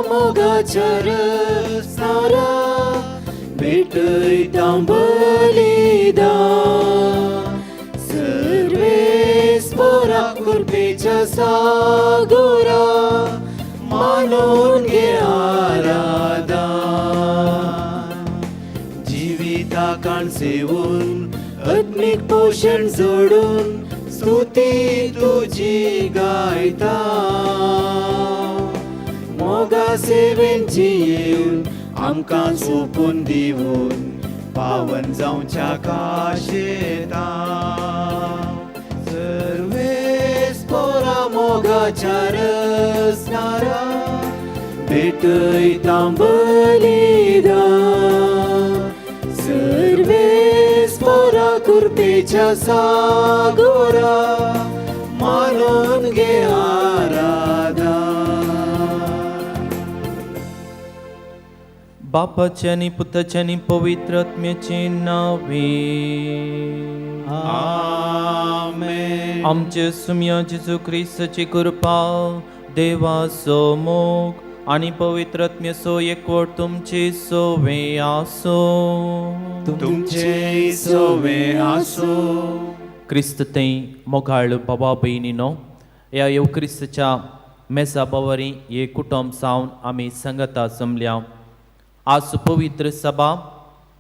मोगाच्या रसनारा भेटयता बलिदान सर्वेस पोरा कृपेच्या सागोरा मानून घे आराधन जिविता काणसेवन आत्मीक पोशण जोडून स्तुती तुजी गायता मोगा सेवेन जियेवन आमकां सोंपून दिवन पावन जावच्या काशेता सर्वेस पोरा मोगाच्या रसनारा भेटयता बलिदान सर्वेस पोरा कृपेच्या सागोरा मानून घे आराधन. बापाचे आनी पुताचे आनी पवित्र आत्म्याचे नांवे आमेन. आमचे सुम्या जेजू क्रिस्ताची कृपा देवाचो मोग आनी पवित्र आत्म्याचो एकवट तुमचे सोवे आसूं. तुमचे सोवे आसूं. क्रिस्त थंय मोगाळ बाबा भयणीनो, ह्या येवक्रिस्ताच्या मेसा बावरी हे कुटुंब सावन आमी संगता जमल्या. आज पवित्र सभा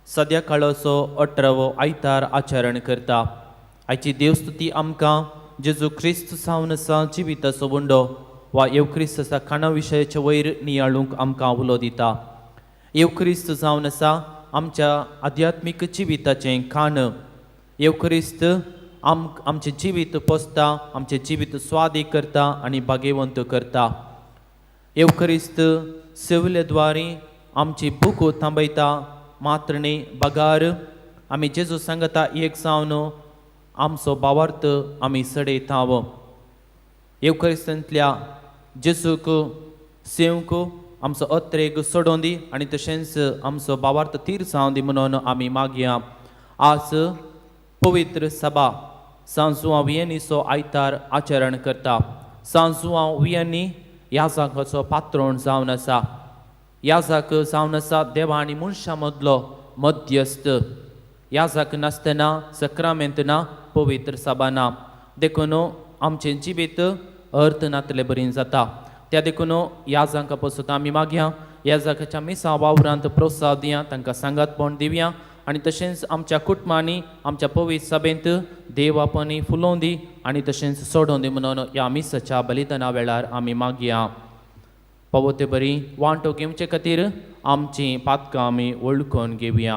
सद्या काळाचो 18वो आयतार आचरण करता. आयची देवस्तुती आमकां जेजू क्रिस्त सावन आसा जिविताचो उंडो वा येवक्रिस्ताच्या खाणा विशयाचे वयर नियाळूंक आमकां उलो दिता. येवक्रिस्त जावन आसा आमच्या आध्यात्मीक जिविताचें खाण. येवक्रिस्त आमचें जिवीत पोसता, आमचें जिवीत स्वादीक करता आनी भागेवंत करता. येवक्रिस्त सेवले द्वारी आमची भूक थांबयता, मात्र न्ही बगार आमी जेजू सांगता एक जावन आमचो भावार्थ आमी सडयता. येवक्रिस्तांतल्या जेजूक सेवंक आमचो अत्रेग सोडोवन दी आनी तशेंच आमचो भावार्थ थीर जावन दी म्हणून आमी मागया. आज पवित्र सभा सांजुआ वियनीचो आयतार आचरण करता. सांजुआ वियनी याजाकाचो पात्रोण जावन आसा. याजाक जावन आसा देवा आनी मनशां मदलो मध्यस्थ. याजाक नासतना सक्रामेंत ना, पवित्र सभा ना. देखून आमचें जिवीत अर्थ नातले बरीन जाता. त्या देखून याजांका पसून आमी मागया, याजाकाच्या मिसा वावरांत प्रोत्साह दिया, तांकां सांगातपण दिवया आनी तशेंच आमच्या कुटुंबांनी आमच्या पवित्र सभेंत देवापणी फुलोवन दी आनी तशेंच सोडोवन दी म्हणून ह्या मिसाच्या बलिदाना वेळार आमी मागया. पावो ते बरी वांटो घेवचे खातीर आमची पातकां आमी वळखून घेवया.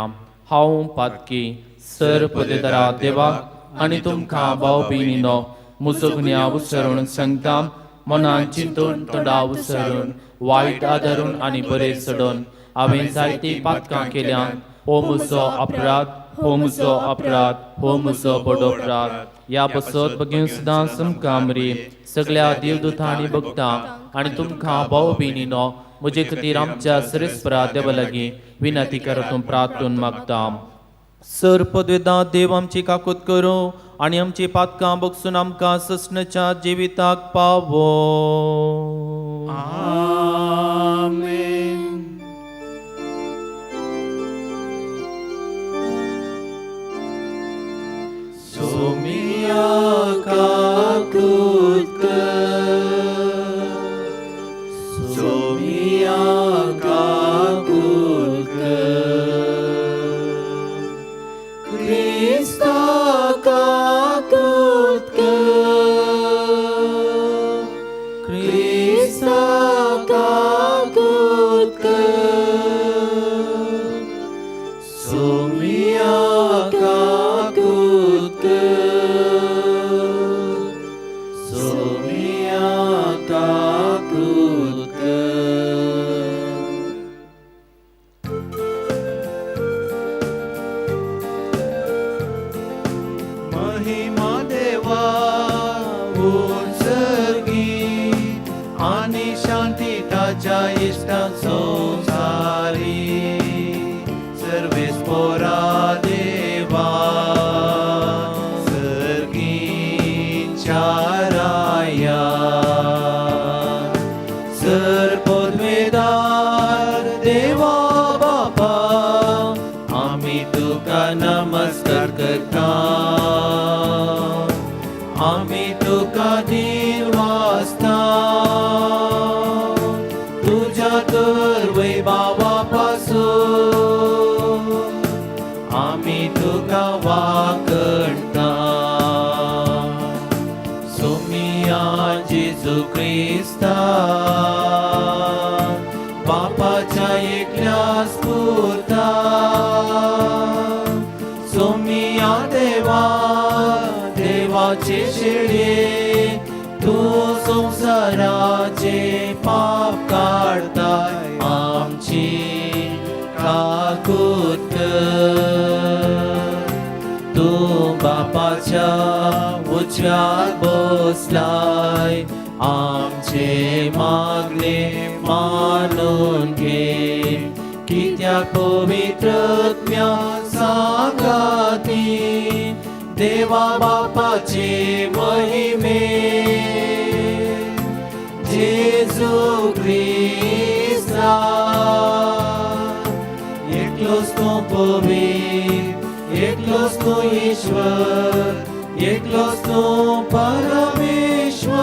हांव पातकी सर पदेदरा देवाक आनी तुमकां भाव भयणीनो म्हजो गुन्यांव उसरून सांगता, मनान चिंतून तोंडा उसरून वायट आदारून आनी बरें सोडून हांवें जायतीं पातकां केल्यात. हो म्हजो अपराध, हो म्हजो अपराध, हो म्हजो बडो अपराध. ह्या बसत बगीन सुद्दां समकामरी सगळ्या देवदूतांनी बघता आनी तुमकां भाव भयणीनो म्हजे खातीर आमच्या सरेस्परा देवा लागीं विनंती करतून प्रार्थून मागता. सर पदवेदा देव आमची काकूत करूं आनी आमची पातकां बगसून आमकां ससनाच्या जिविताक पावो. आमेन. सोमिया काकूत कर, सोमिया काकूत कर, क्रिस्ता काकूत कर, पूत सर्गी आनी शांती ताच्या इश्टांक संवसारी सर्वेस्पोरा देवा सर्गीच्या राया सर पदवेदार देवा बापा आमी तुका नमस्कार करता आमी तुका दिन वाचता तुज्या तर वैभावा पासून आमी तुका वाकडता सोमिया जेजू क्रिस्ता बापाच्या एकल्या स्फूर्ता सोमिया देवा देवाचे शेळये तूं संवसाराचे पाप काडताय आमची काकूत कर. तूं बापाच्या उजव्याक बसलाय आमचे मागणे मानून घे कित्याक पवित्र आत्म्या सांगाती देवा बापाचे महिमे जेजू क्रिस्ता एकलोच तूं पवित्र एकलोच तूं ईश्वर एकलोच तूं परमेश्वर.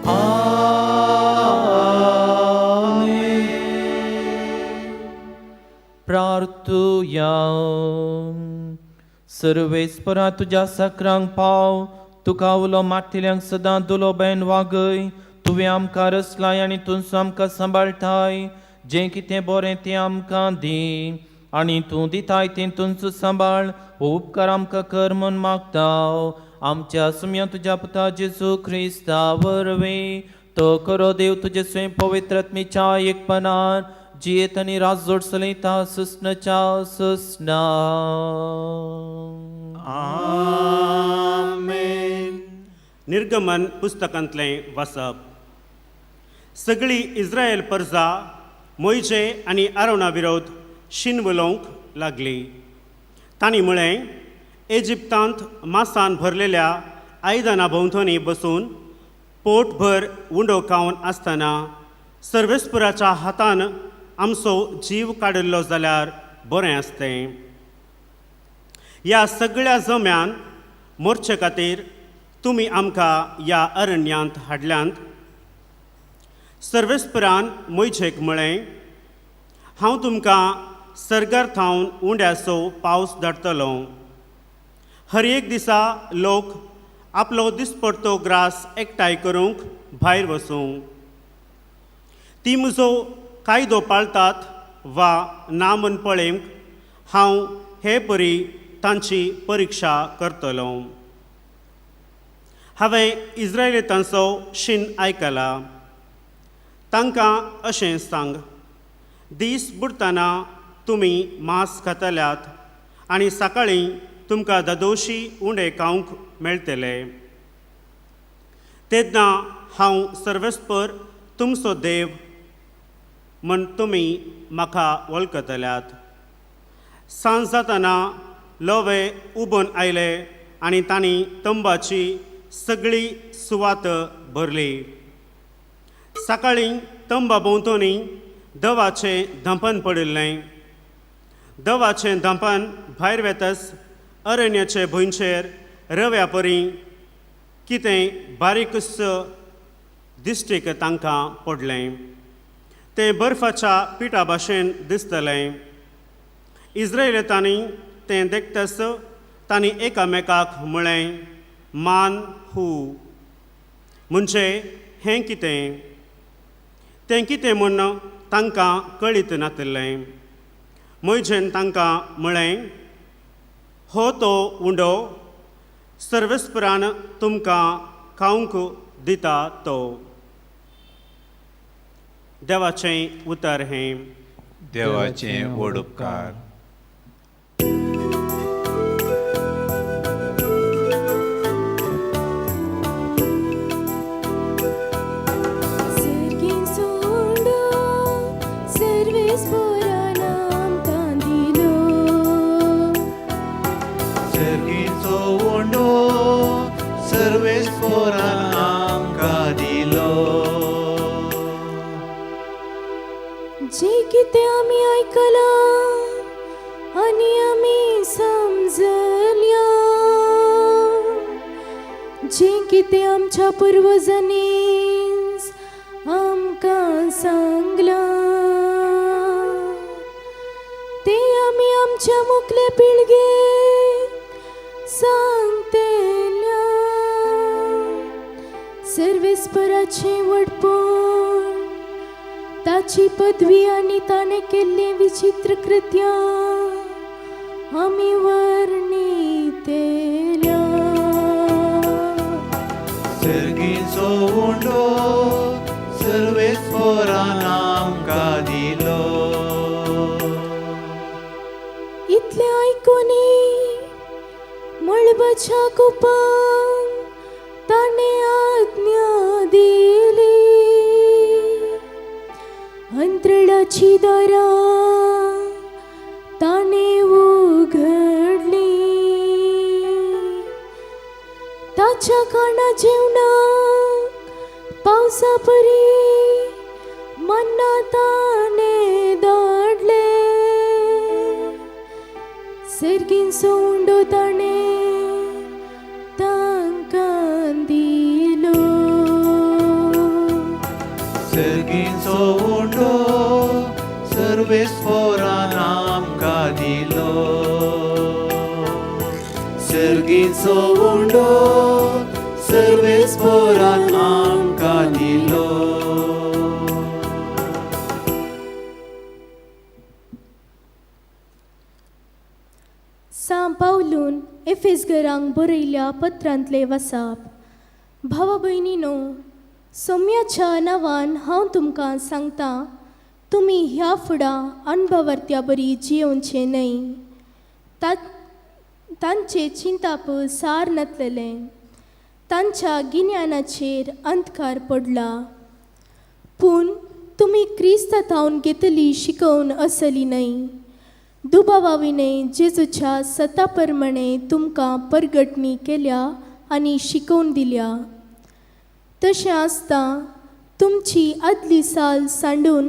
आमेन. प्रार्थुया. सर्वेस्परा तुज्या सक्रांक पाव तुका उलो मारतल्यांक सदां दुलोबेन वागय. तुवें आमकां रचलाय आनी तूंच आमकां सांबाळटाय. जें कितें बरें तें आमकां दी आनी तूं दिताय तें तूंच सांबाळ. हो उपकार आमकां कर म्हूण मागता आमच्या सुम्या तुज्या पुता जेजू क्रिस्ता वरवीं. तो करो देव तुजे स्वयं पवित्र आत्मेच्या एकपणान जियेत आनी राज जोड चलयता सुसनाच्या सुसना. आमेन. निर्गमन पुस्तकांतलें वाचप. सगळी इस्रायल परजा मोयजे आनी आरोना विरोध शीन उलोवंक लागली. तांणी म्हळें, इजिप्तांत मासान भरलेल्या आयदनां भोंवतणी बसून पोटभर उंडो खावन आसतना सर्वेस्पुराच्या हातान आमचो जीव काडिल्लो जाल्यार बरें आसतें. ह्या सगळ्या जम्यान मोर्चे खातीर तुमी आमकां ह्या अरण्यांत हाडल्यांत. सर्वेस्परान मोयजेक म्हळें, हांव तुमकां सर्गार थावन उंड्याचो पावस धाडटलो. हर एक दिसा लोक आपलो दिसपडतो ग्रास एकठांय करूंक भायर वचूं. ती म्हजो कायदो पाळटात वा ना म्हूण पळोवंक हांव हे परी तांची परिक्षा करतलो. हांवें इस्रायलितांचो शीन आयकला. तांकां अशें सांग, दीस बुडटना तुमी मांस खातल्यात आनी सकाळीं तुमकां दादोशी उंडे खावंक मेळटले. तेन्ना हांव सर्वेस्पर तुमचो देव म्हण तुमी म्हाका वळखतल्यात. सांज जातना लोवे उबून आयले आनी तांणी तंबाची सगळी सुवात भरली. सकाळीं तंबा भोंवतणी दवाचें धांपण पडिल्लें. दवाचें धांपण भायर वेतच अरण्याचे भुंयचेर रव्या परी कितें बारीकच दिश्टीक तांकां पडलें. तें बर्फाच्या पिठा भाशेन दिसतलें. इस्रायलितांनी तें देखतच तांणी एकामेकाक म्हळें, मान हू म्हणजे हें कितें? तें कितें म्हूण तांकां कळीत नातिल्लें. मोयजेन तांकां म्हळें, हो तो उंडो सर्वेस्परान तुमकां खावंक दिता तो. देवाचें उतर हें. देवाचें व्हड उपकार. सर्वेस्पोरान आमकां दिलो. जे कितें आमी आयकलां आनी आमी समजल्या, जे कितें आमच्या पुर्वजांनी आमकां सांगलां तें आमी आमच्या मुखले पिळगेक सांगतल्या. सर्वेस्पराचें व्हडपण, ताची पदवी आनी ताणें केल्लीं विचित्र कृत्यां आमी वर्णितेल्या. सर्गीचो उंडो सर्वेस्पोरान आमकां दिलो. इतलें आयकूनय मळबाच्या कुपांक ताणें आज्ञा दिली. अंतराळाची दारां ताणें उघडली. ताच्या काना जेवणाक पावसा परी मन्ना ताणें धाडले. सर्गींचो उंडो ताणें तांकां दिलो. सर्गीचो उंडो सर्वेस्पोरान आमकां दिलो. सर्गीचो उंडो सर्वेस्पोरान आमकां दिलो. सां पावलून एफेसगरांक बरयल्या पत्रांतले वसाप. भावा भयणीनो, सोम्याच्या नांवान हांव तुमकां सांगता, तुमी ह्या फुडां अणभवर्त्या बरी जियोवचें न्हय. तांचे चिंताप सार नातलेलें, तांच्या गिन्यानाचेर अंधकार पडला. पूण तुमी क्रिस्ता थावन घेतली शिकोवन असली न्हय. दुबावा विणें जेजूच्या सता प्रमाणे तुमकां परगटणी केल्या आनी शिकोवन दिल्या. तशें आसता तुमची आदली साल सांडून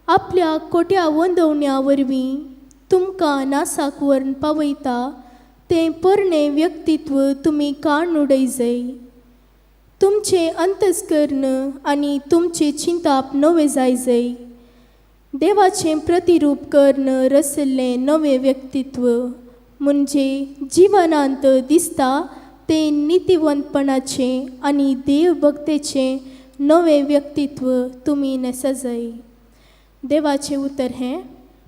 आपल्या कोट्या वंदवण्या वरवीं तुमकां नासाक व्हरून पावयता तें पोरणें व्यक्तित्व तुमी काण उडय जाय. तुमचें अंतस्कर्ण आनी तुमचें चिंताप नवें जाय जाय. देवाचें प्रतिरूप कर्ण रसल्लें नवें व्यक्तित्व म्हणजे जिवनांत दिसता तें नितिवंतपणाचें आनी देवभक्तेचें नवें व्यक्तित्व तुमी न्हेसा जाय. देवाचें उतर हें.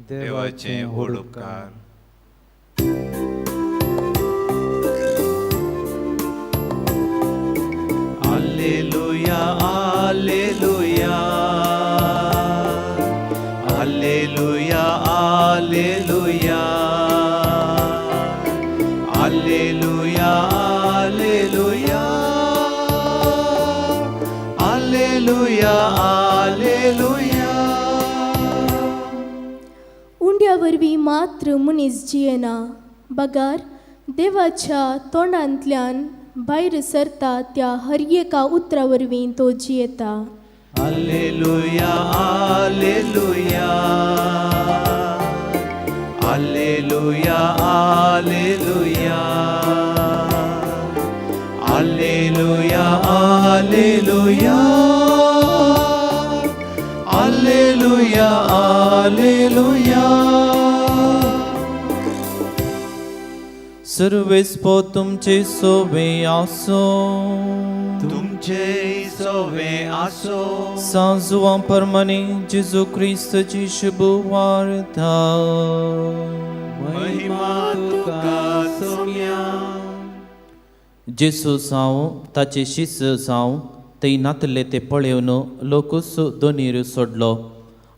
देवाचें व्हड उपकार. Alleluia, alleluia, alleluia, alleluia, alleluia, alleluia, alleluia, alleluia. उंड्या वरवीं मात्र मनीस जियेना, बगार देवाच्या तोंडांतल्यान भायर सरता त्या हर एका उतरा वरवीं तो जियेता. Alleluia, alleluia, alleluia, alleluia, alleluia, alleluia, alleluia, alleluia. सर्वेस्पो तुमचे सोवे आसो. तुमचे सोवे आसो. सां जुवां परमाने जेजू क्रिस्तची शुभ वार्ता. महिमा तुका सोम्या. जेजू जावं ताचे शिस जावं थंय नातले ते पळेवन लोकूच दोनीर सोडलो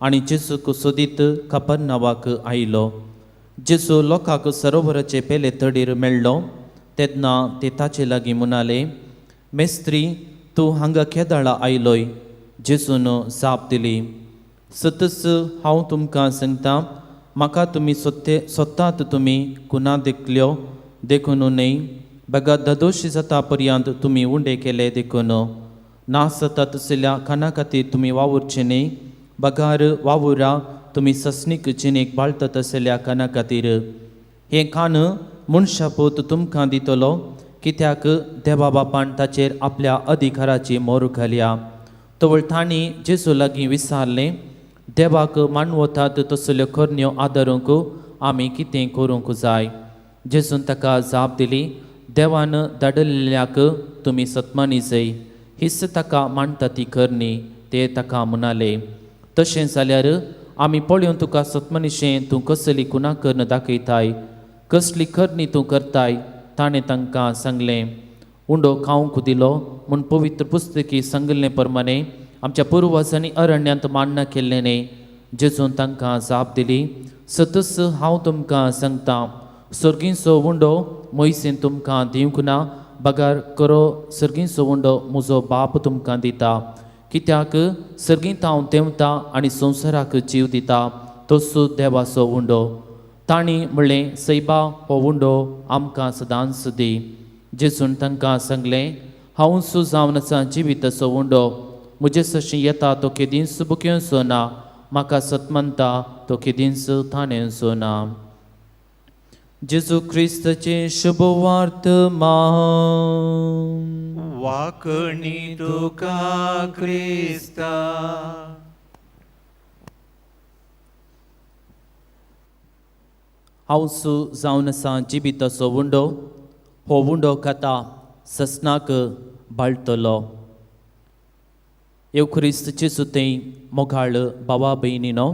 आनी जेजूक सोदीत कपर्नावाक आयलो. जेजू लोकांक सरोवराचे पेले तडीर मेळ्ळो तेन्ना ते ताचे लागीं म्हणाले, मेस्त्री तूं हांगा केदाळा आयलोय? जेजून जाप दिली, सतच हांव तुमकां सांगता, म्हाका तुमी सोदते सोदतात तुमी कुना देखल्यो देखून न्हय, बगा ददोशी जाता पर्यंत तुमी उंडे केले देखून नासता तसल्या खाना खातीर तुमी वावुरचे न्ही, बगार वावुरा तुमी ससनीक जिणेक बाळतात तसल्या खाना खातीर. हें खाण मनशापूत तुमकां दितलो, कित्याक देवा बापान ताचेर आपल्या अधिकाराची मोर घालया. तवळ तांणी जेजू लागीं विचारलें, देवाक मानवतात तसल्यो करण्यो आदरूंक आमी कितें करूंक जाय? जेजून ताका जाप दिली, देवान धाडलेल्याक तुमी सतमानी जय, हीच ताका मानता ती करणी. ते ताका म्हणाले, तशें जाल्यार आमी पळोवन तुका सतमनीशें तूं कसली कुना करून दाखयताय, कसली करणी तूं करताय? ताणें तांकां सांगलें, उंडो खावंक दिलो म्हूण पवित्र पुस्तकी सांगिल्लें प्रमाणें आमच्या पुर्वजांनी अरण्यांत मान्ना केल्लें न्ही. जेजून तांकां जाप दिली, सतच हांव तुमकां सांगता, सर्गींचो उंडो मोयसेन तुमकां दिवंक ना, बगार करो सर्गींचो उंडो म्हजो बाप तुमकां दिता. कित्याक सर्गींत हांव देंवता आनी संवसाराक जीव दिता तसो देवाचो उंडो. तांणी म्हणलें, सैबा हो उंडो आमकां सदांच दी. जेजून तांकां सांगलें, हांव जावन आसा जिविताचो उंडो, म्हजे सशी येता तो केदींच बुकेवचो ना, म्हाका सतमनता तो केदींच ताणेवचो ना. जेजू क्रिस्ताचें शुभवार्त मान. वाकणी तुका क्रिस्ता. हांव जावन आसा जिविताचो उंडो, हो उंडो खाता ससनाक बाळटलो. येव क्रिस्त जेजू थंय मोगाळ भावा भयणीनो,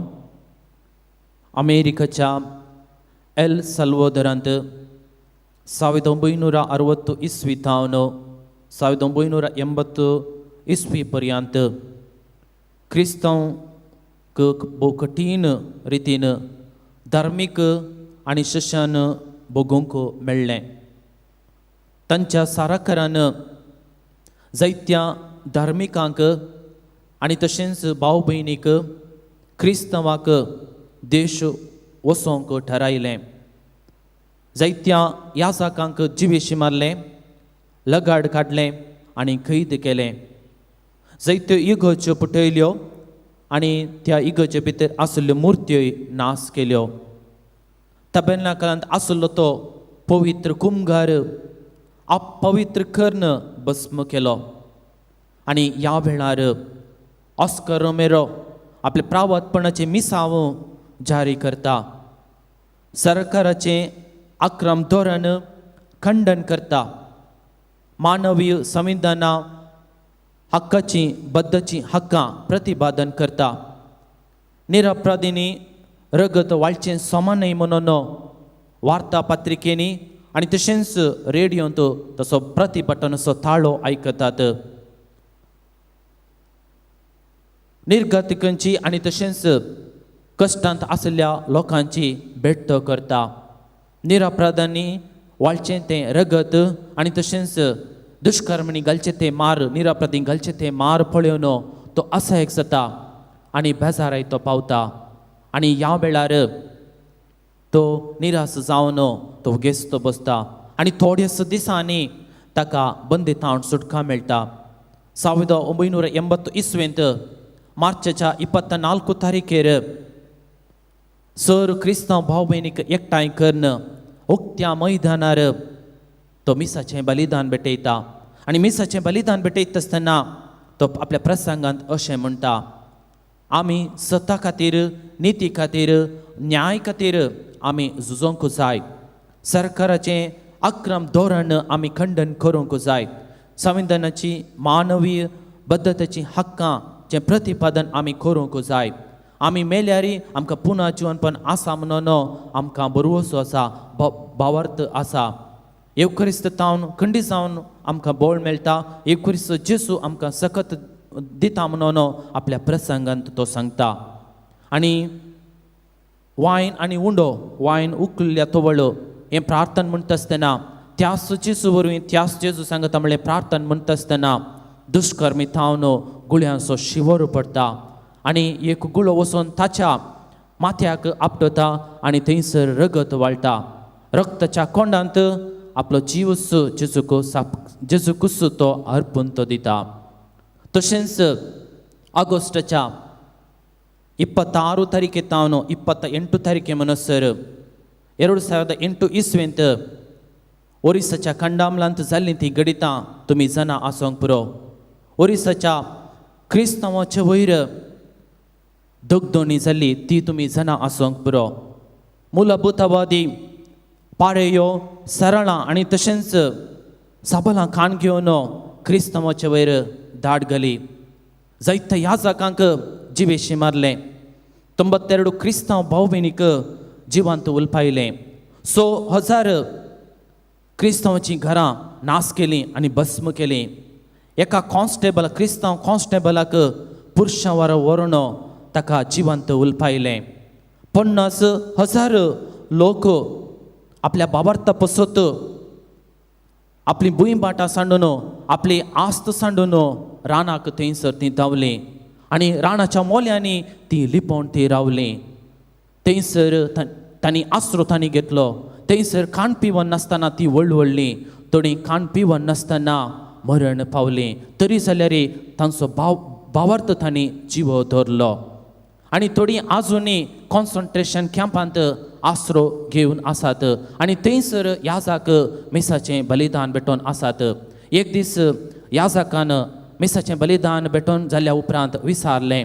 अमेरिकाच्या एल साल्वादोरांत 1960 इस्वी थावन 1980 इस्वी पर्यंत क्रिस्तांवक भोव कठीण रितीन धार्मीक आनी शशान भोगूंक मेळ्ळें. तांच्या साराकारान जायत्या धार्मिकांक आनी तशेंच भाव भयणीक क्रिस्तांवाक देश वचोंक ठरायलें. जायत्या याजाकांक जिवेशी मारलें, लगाड काडलें आनी कैद केलें. जायत्यो इगर्ज्यो पुटयल्यो आनी त्या इगर्जे भितर आशिल्ल्यो मुर्त्योय नाश केल्यो. तबेर्नाकलांत आशिल्लो तो पवित्र कुमगार अपवित्र कर्ण भस्म केलो. आनी ह्या वेळार ऑस्कर रोमेरो आपले प्रावतपणाचें मिसांव जारी करता, सरकाराचें आक्रम धोरण खंडन करता, मानवीय संविधाना हक्काची बद्दची हक्कां प्रतिपादन करता, निरपराधींनी रगत वाळचें समा न्हय म्हणून वार्तापत्रिकेंनी आनी तशेंच रेडियोंत तसो प्रतिपटनाचो ताळो आयकतात. निर्गतिकांची आनी तशेंच कश्टांत आशिल्ल्या लोकांची भेट करता. निरपराधांनी वाळचें तें रगत आनी तशेंच दुश्कर्मणी घालचें तें मार, निरपराधी घालचें तें मार पळोवन तो असहायक जाता आनी बेजाराय तो पावता. आनी ह्या वेळार तो निराश जावन तो गेस्तो बसता आनी थोड्याच दिसांनी ताका बंदितावन सुटका मेळटा. 1980 इस्वेंत मार्चाच्या 24 तारखेर सर क्रिस्तांव भाव भयणीक एकठांय करून उक्त्या मैदानार तो मिसाचें बलिदान भेटयता. आनी मिसाचें बलिदान भेटयता आसतना तो आपल्या प्रसंगांत अशें म्हणटा, आमी सता खातीर, निती खातीर, न्याय खातीर आमी झुजोंक जाय. सरकाराचें आक्रम धोरण आमी खंडन करूंक जाय. संविधानाची मानवीय बद्दतेची हक्कांचें प्रतिपादन आमी करूंक जाय. आमी मेल्यारी आमकां पुनः जिवनपण आसा म्हणून आमकां बरवसो आसा, भावार्थ आसा. येवक्रिस्त तावन खंडी जावन आमकां बळ मेळटा. येवक्रिस्त जेजू आमकां सकत दिता म्हणून आपल्या प्रसंगांत तो सांगता. आनी वायन आनी उंडो वायन उकल्ल्या तवळ हें प्रार्थन म्हणटा आसतना त्यास जेजू वरवीं त्यास जेजू सांगता म्हणलें प्रार्थन म्हणटा आसतना दुश्कर्मी थावन गुळयांचो शिवर पडटा आनी एक गुळो वचून ताच्या माथ्याक आपटता आनी थंयसर रगत वाळटा. रक्ताच्या कोंडांत आपलो जीव जेजूक जेजूकूच तो अर्पून तो दिता. तशेंच ऑगस्टाच्या 26 ತಾರೀಕೆ ತಾನು 28 ತಾರೀಕೆ म्हणसर 2008 इस्वेंत ओरिसाच्या खंडामलांत जाल्लीं तीं घडितां तुमी जाणा आसूंक पुरो. ओरिसाच्या क्रिस्तांवाचे वयर दगदोणी जाल्ली ती तुमी जाणा आसूंक पुरो. मूलभूतवादी पाळयो सरळां आनी तशेंच साबलां खाण घेवन क्रिस्तांवाचे वयर दाड घाली. जायत्या याजकांक जिवेशी मारलें. 92 क्रिस्तांव भाव भयणीक जिवांत उलपायलें. 6,000 क्रिस्तांवाचीं घरां नाश केलीं आनी भस्म केलीं. एका कॉन्स्टेबल क्रिस्तांव कॉन्स्टेबलाक पुरशांवार व्हरून ताका जिवंत उलपायलें. 50,000 लोक आपल्या बाबार्था पसत आपली भूंय बाटां सांडून आपली आस्त सांडून रानाक थंयसर तीं धांवलीं आनी रानाच्या मोल्यांनी तीं लिपोवन तीं रावलीं. थंयसर तांणी आसरो तांणी घेतलो. थंयसर खाण पिवन नासतना ती वळवळ्ळीं. थोडीं खाण पिवन नासतना मरण पावलीं. तरी जाल्यार तांचो भावार्थ तांणी जिवो दवरलो आनी थोडीं आजुनूय कॉन्सन्ट्रेशन कॅम्पांत आसरो घेवन आसात आनी थंयसर याजाक मिसाचें बलिदान भेटोवन आसात. एक दीस याजकान मिसाचें बलिदान भेटोवन जाल्या उपरांत विचारलें,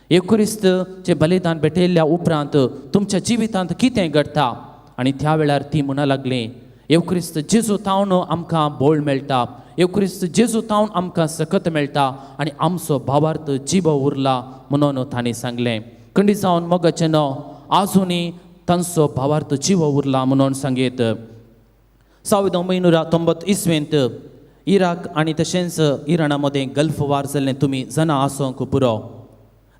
येवक्रिस्तचें बलिदान भेटयल्ल्या उपरांत तुमच्या जिवितांत कितें घडटा? आनी त्या वेळार ती म्हणा लागली, येवक्रिस्त जेजू तावन आमकां बोळ मेळटा, येवक्रिस्त जेजू तावन आमकां सकत मेळटा आनी आमचो भावार्थ जिबो उरला म्हणून तांणी सांगलें. खंडी जावन मोगाचें न्हू आजुनूय तांचो भावार्थ जिवो उरला म्हणून सांगीत. 1990 इस्वेंत इराक आनी तशेंच इराणा मदें गल्फ वार जाल्लें तुमी जाणा आसूंक पुरो.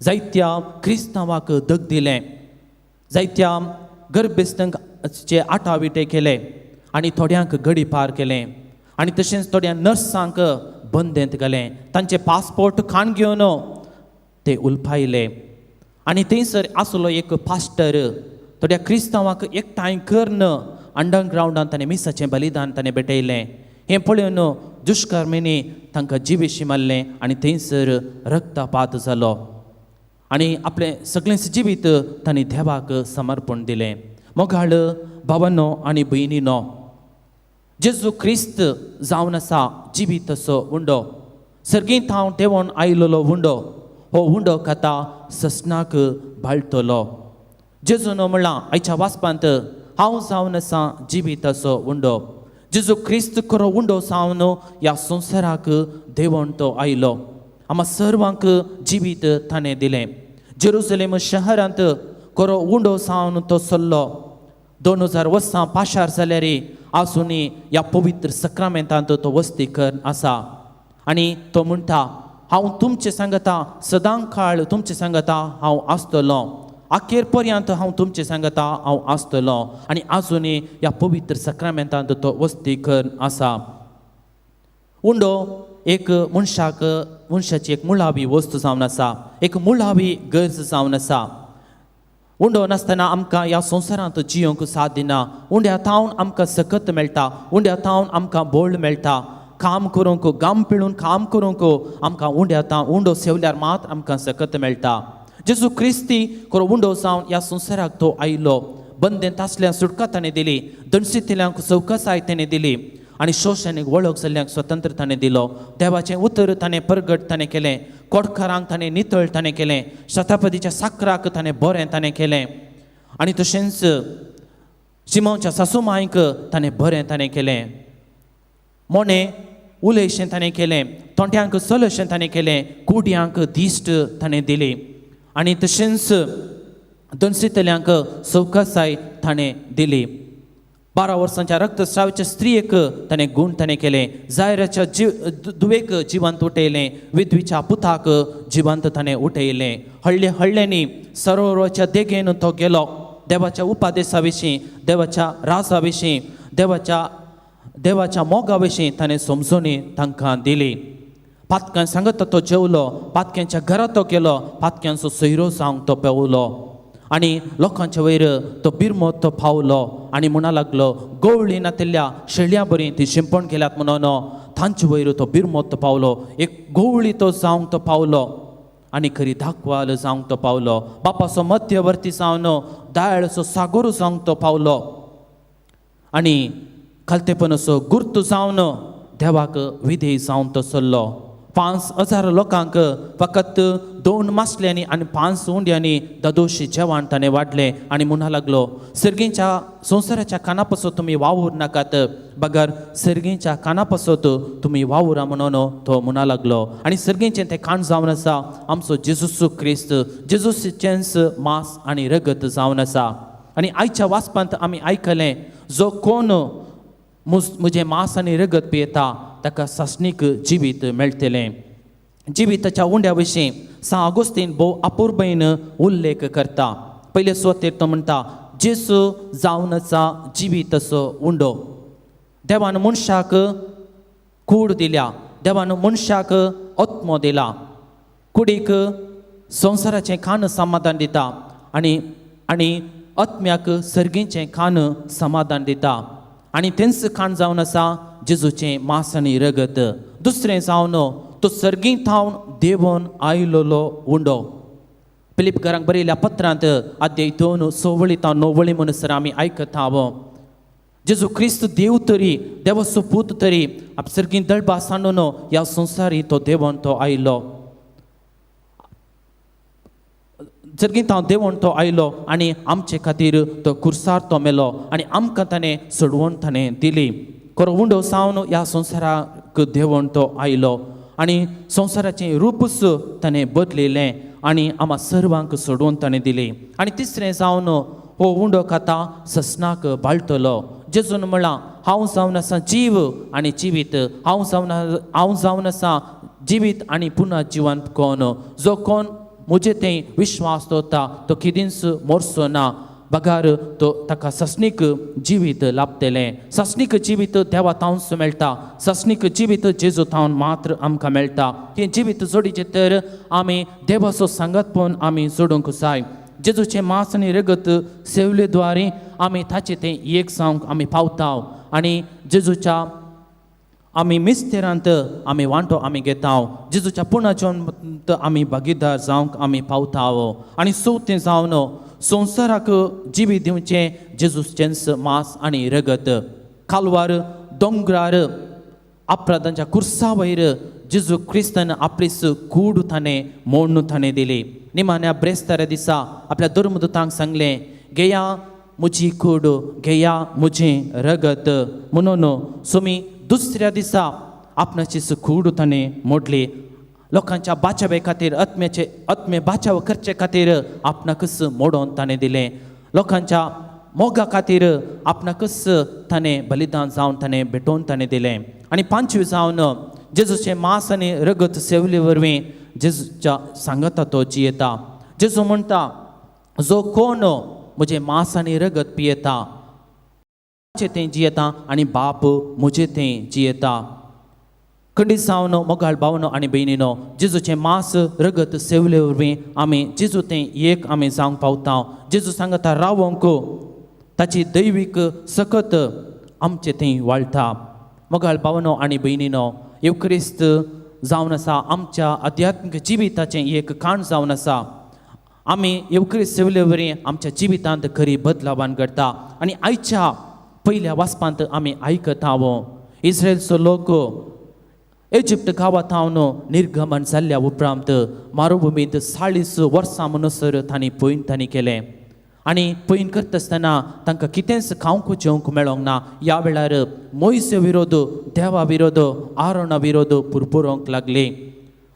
जायत्या क्रिस्तांवाक दग दिलें, जायत्या गर्भेस्तांचे आटाविटे केले आनी थोड्यांक गडी पार केलें आनी तशेंच थोड्या नर्सांक बंदेंत घालें. तांचे पासपोर्ट खाण घेवन ते उलपायले आनी थंयसर आसलो एक पास्टर थोड्या क्रिस्तांवाक एकठांय करून अंडरग्रावंडान ताणें मिसाचें बलिदान ताणें भेटयलें. हें पळोवन दुश्कर्मींनी तांकां जिवेशी मारलें आनी थंयसर रक्तपात जालो आनी आपलें सगळें जिवीत तांणी देवाक समर्पण दिलें. मोगाळ भावानो आनी भयणीनो, जेजू क्रिस्त जावन आसा जिवीत असो उंडो, सर्गींत हांव देंवोन आयलेलो उंडो, हो उंडो खाता ससनाक बाळटलो. जेजून म्हणलां आयच्या वाचपांत, हांव जावन आसा जिवीत असो उंडो. जेजू क्रिस्त खरो उंडो जावन ह्या संवसाराक देंवोन तो आयलो. आमकां सर्वांक जिवीत ताणें दिलें. जेरुजलेम शहरांत खरो उंडो जावन तो सरलो. 2000 वर्सां पाशार जाल्यार आजुनूय ह्या पवित्र सक्रामेंतांत तो वस्ती करून आसा आनी तो म्हणटा, हांव तुमचें सांगता सदां काळ तुमचें सांगता हांव आसतलो, अखेर पर्यंत हांव तुमचें सांगता हांव आसतलो. आनी आजुनूय ह्या पवित्र सक्रामेंतांत तो वस्ती करून आसा. उंडो एक मनशाक मनशाची एक मुळावी वस्तू जावन आसा, एक मुळावी गरज जावन आसा. उंडो नासतना आमकां ह्या संवसारांत जियोंक साथ दिना. उंड्या थावन आमकां सकत मेळटा, उंड्या थावन आमकां बोळ मेळटा. काम करूंक गाम पिळून काम करूंक आमकां उंड्या थावन उंडो सेवल्यार मात आमकां सकत मेळटा. जेजू क्रिस्ती खरो उंडो जावन ह्या संवसाराक तो आयलो. बंदेंत आसल्यांक सुटका ताणें दिली, दणसितल्यांक चवकसाय ताणें दिली आनी शोशणीक वळख जाल्ल्यांक स्वतंत्र ताणें दिलो. देवाचें उतर ताणें परगट ताणें केलें, कोटकारांक ताणें नितळ ताणें केलें, शतापदीच्या साकराक ताणें बरें ताणें केलें आनी तशेंच शिमांवच्या सासुमांयक ताणें बरें ताणें केलें. मोणें उलयशें ताणें केलें, तोंट्यांक चलशें ताणें केलें, कुड्यांक दिश्ट ताणें दिली आनी तशेंच दनसितल्यांक चवकसाय ताणें दिली. 12 वर्सांच्या रक्तस्रावाच्या स्त्रियेक ताणें गूण ताणें केलें, जायराच्या धुवेक जिवंत उठयलें, विधवीच्या पुताक जिवंत ताणें उठयलें. हळ्ळे हळ्ळ्यांनी सरोवराच्या देगेन तो गेलो. देवाच्या उपादेसा विशीं, देवाच्या राजा विशीं, देवाच्या मोगा विशीं ताणें समजणी तांकां दिली. पातक्यां सांगत तो जेवलो, पातक्यांच्या घरा तो गेलो, पातक्यांचो सोयरो जावंक तो पेवलो आनी लोकांच्या वयर तो बिरमोत तो पावलो आनी म्हणा लागलो गवळी नातिल्ल्या शेळयां बरी ती शिंपण केल्यात म्हणून तांचे वयर तो बिरमोत तो पावलो. एक गवळी तो जावंक तो पावलो आनी खरी धाकवाल जावंक तो पावलो. बापाचो मध्यवर्ती जावन दायळचो सागोर जावंक तो पावलो आनी खालतेपण असो गुर्त जावन देवाक विधेय जावन तो सरलो. 5000 लोकांक फकत 2 मासल्यांनी आनी 5 उंड्यांनी दादोशी जेवण ताणें वाडलें आनी म्हणा लागलो सर्गींच्या संवसाराच्या काना पासत तुमी वावूर नाकात बगर सर्गींच्या काना पासत तुमी वावुरा म्हणून तो म्हणा लागलो. आनी सर्गींचें तें कान जावन आसा आमचो जेजूस क्रिस्त, जेजूसचेंच मांस आनी रगत जावन आसा. आनी आयच्या वाचपांत आमी आयकलें जो कोण म्हजें मांस आनी रगत पियेता ताका सासणीक जिवीत मेळटलें. जिविताच्या उंड्या विशीं सांत आगोस्तीन भोव अपुरबयेन उल्लेख करता. पयले सुवातेर तो म्हणटा जेजू जावन आसा जिवीताचो उंडो. देवान मनशाक कूड दिल्या, देवान मनशाक आत्मो दिला, कुडीक संवसाराचें खाण समाधान दिता आनी आनी आत्म्याक सर्गीचें खाण समाधान दिता. आनी तेंच खाण जावन आसा जेजूचें मांस आनी रगत. दुसरें जावन तो सर्गी थावन देवोन आयलोलो उंडो. फिलिपकारांक बरयल्या पत्रांत अध्याय 2 6 तावन 9 म्हणसर आमी आयकता. जेजू क्रिस्त देव तरी देवाचो पूत तरी सर्गी दळबा सांडून ह्या संवसारी तो देवोन तो आयलो, सर्गी तावन देवोन तो आयलो आनी आमचे खातीर तो खुर्सार तो मेलो आनी आमकां ताणें सोडवण ताणें दिली. खरो उंडो सावन ह्या संवसाराक देवोन तो आयलो आनी संवसाराचें रूपच ताणें बदलिलें आनी आमा सर्वांक सोडोवन ताणें दिली. आनी तिसरें जावन हो उंडो खाता ससनाक बाळटलो. जेजून म्हळां हांव जावन आसा जीव आनी जिवीत, हांव जावन आसा जिवीत आनी पुनः जिवन कोण जो कोण म्हजे थंय विश्वास दवरता तो केदींच मोरचो ना बगार तो ताका सासणीक जिवीत लाभतलें. सासणीक जिवीत देवा थावनच मेळटा, सासणीक जिवीत जेजू थावन मात्र आमकां मेळटा. हें जिवीत जोडीचें तर आमी देवाचो सांगातपण आमी जोडूंक जाय. जेजूचें मांस आनी रगत सेवले द्वारे आमी ताचें तें एक जावंक आमी पावता आनी जेजूच्या आमी मिस्तेरांत आमी वांटो आमी घेता. जेजूच्या पुणाच्यांत आमी भागीदार जावंक आमी पावता. आनी चवथें जावन संवसाराक जिवीत दिवचें जेजूचेंच मांस आनी रगत. कालवार दोंगरार अपराधांच्या कुर्सा वयर जेजू क्रिस्तान आपलीच कूड ताणें मोडून ताणें दिली. निमाण्या ब्रेस्तारा दिसा आपल्या धर्मदूतांक सांगलें घेया म्हजी कूड, घेया म्हजें रगत म्हणून सुमी दुसऱ्या दिसा आपणाचीच कूड ताणें मोडली. लोकांच्या बाचावे खातीर आत्म्याचे आत्मे बाचाव करचे खातीर आपणाकच मोडोवन ताणें दिलें. लोकांच्या मोगा खातीर आपणाकच ताणें बलिदान जावन ताणें भेटोवन ताणें दिलें. आनी पांचवी जावन जेजूचें मांस आनी रगत सेवले वरवीं जेजूच्या सांगाता तो जियेता. जेजू म्हणटा जो कोण म्हजें मांस आनी रगत पियेता तें जियेता आनी बाप म्हजें तें जियेता. खंडीत जावन मोगाळ भावनो आनी भयणीनो जेजूचें मांस रगत सेवले वरवीं आमी जेजू तें एक आमी जावंक पावता. जेजू सांगता रावोंक ताची दैवीक सकत आमचें थंय वाळटा. मोगाळ भावनो आनी भयणीनो येवक्रिस्त जावन आसा आमच्या आध्यात्मीक जिविताचें एक काण जावन आसा. आमी येवक्रिस्त सेवले वरवीं आमच्या जिवितांत खरी बदलावान घडटा. आनी आयच्या पयल्या वाचपांत आमी आयकता इस्रायलचो लोक इजिप्त गांवांत थावन निर्गमन जाल्ल्या उपरांत मारुभुमींत 40 वर्सां म्हणसर तांणी पयन तांणी केलें. आनी पयन करता आसतना तांकां कितेंच खावंक जेवंक मेळोंक ना. ह्या वेळार मोयसे विरोध, देवा विरोध, आरोणा विरोध पुरपुरोंक लागले.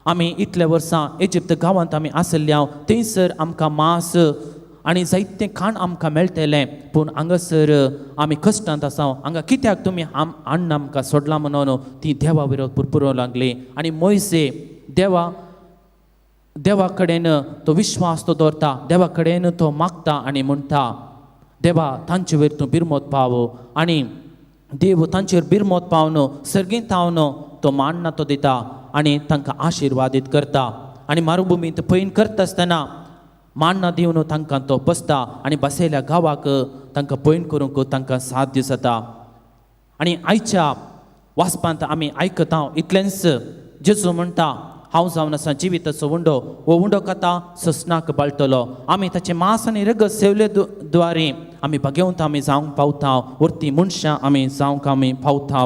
आमी इतल्या वर्सां इजिप्त गांवांत आमी आसल्या थंयसर आमकां मांस आनी जायतें खाण आमकां मेळटलें, पूण हांगासर आमी कश्टांत आसा, हांगा कित्याक तुमी अन्न आमकां सोडलां म्हणून ती देवा विरोध पुरपुरोंक लागली. आनी मोयसे देवा कडेन तो विश्वास तो दवरता, देवा कडेन तो मागता आनी म्हणटा देवा तांचे वयर तूं बिरमोत पाव. आनी देव तांचेर बिरमोत पावन सर्गींत थावन तो मान्ना तो दिता आनी तांकां आशिर्वादीत करता. आनी मारुभुमींत पयन करता आसतना मान्ना दिवन तांकां तो बसता आनी बसयल्या गांवाक तांकां पयण करूंक तांकां साध्य जाता. आनी आयच्या वाचपांत आमी आयकता इतलेंच जेजू म्हणटा हांव जावन आसा जिविताचो उंडो, हो उंडो खाता ससनाक बाळटलो. आमी ताचें मांस आनी रगत सेवले द्वारे आमी भागेवंत आमी जावंक पावता, वरती मनशां आमी जावंक आमी पावता.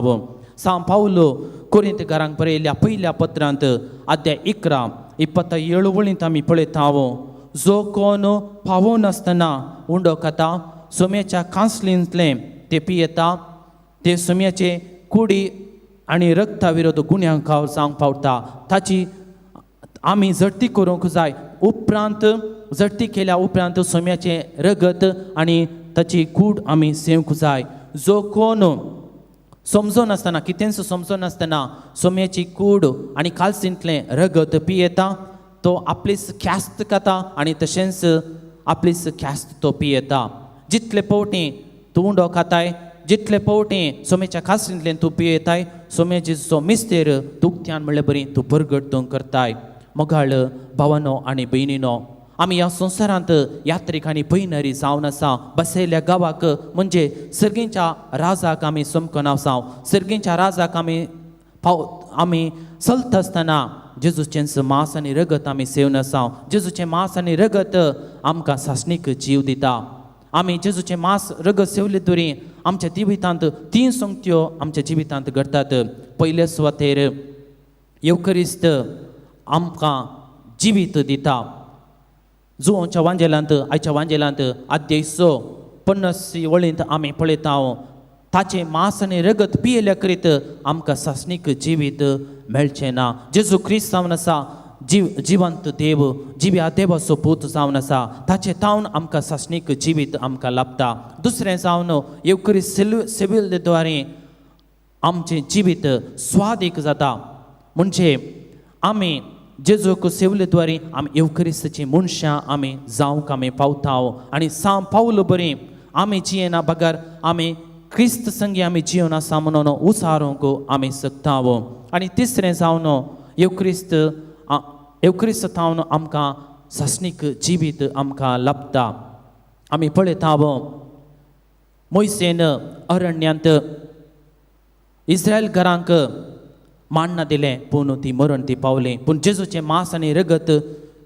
सांव पावलो कोरिंत घरांक बरयल्ल्या पयल्या पत्रांत अध्याय 11 27 वळींत आमी पळयता, जो कोण पावनासतना उंडो खाता सोम्याच्या कांसलींतलें ते पियेता, ते सोम्याचे कुडी आनी रक्ता विरोध गुन्यांक जावंक पावता. ताची आमी झडती करूंक जाय. उपरांत झडती केल्या उपरांत सोम्याचें रगत आनी ताची कूड आमी सेवंक जाय. जो कोण समजनासतना कितेंच समजनासतना सोम्याची कूड आनी कालसींतलें रगत पियेता तो आपलीच ख्यास्त खाता आनी तशेंच आपलीच ख्यास्त तो पियेता. जितले पवटी तूं उंडो खाताय, जितले पवटी सोम्याच्या कालसींतल्यान तूं पियेताय, सोम्याचो मिस्तेर दुखत्यान म्हणले बरी तूं बरगट तूं करताय. मोगाळ भावानो आनी भयणीनो, आमी ह्या संवसारांत यात्रीक आनी पयनरी जावन आसा. बसयल्ल्या गांवाक म्हणजे सर्गींच्या राजाक आमी समकन आसा. सर्गींच्या राजाक आमी पाव आमी चलता आसतना जेजूचेंच मांस आनी रगत आमी सेवन आसा. जेजूचें मांस आनी रगत आमकां सासणीक जीव दिता. आमी जेजूचें मांस रगत सेवले तरी आमच्या जिवितांत तीन संगत्यो आमच्या जिवितांत घडटात. पयले सुवातेर येवकरिस्त आमकां जिवीत दिता. जुवांच्या वांजेलांत आयच्या वांजेलांत अध्याय 6 50 वळींत आमी पळयता, ताचें मांस आनी रगत पियेल्या करीत आमकां सासणीक जिवीत मेळचें ना. जेजू क्रिस्त जावन आसा जिवंत देव, जिव्या देवाचो पूत जावन आसा. ताचें तावन आमकां सासणीक जिवीत आमकां लाभता. दुसरें जावन येवकरी सेविल्ले द्वारे आमचें जिवीत स्वादीक जाता. म्हणजे आमी जेजूक सेवले द्वारे आमी येवकरिस्ताची मनशां आमी जावंक आमी पावता. आनी सांव पावलो बरी आमी जियेना बगर आमी क्रिस्त संगी आमी जिवन आसा म्हणून उसारूंक आमी शकता. आनी तिसरें जावन येवक्रिस्त येवक्रिस्त थावन आमकां सासणीक जिवीत आमकां लाभता. आमी पळयता मोयसेन अरण्यांत इस्रायल घरांक मान्ना दिलें, पूण ती मरण ती पावली. पूण जेजूचें मांस आनी रगत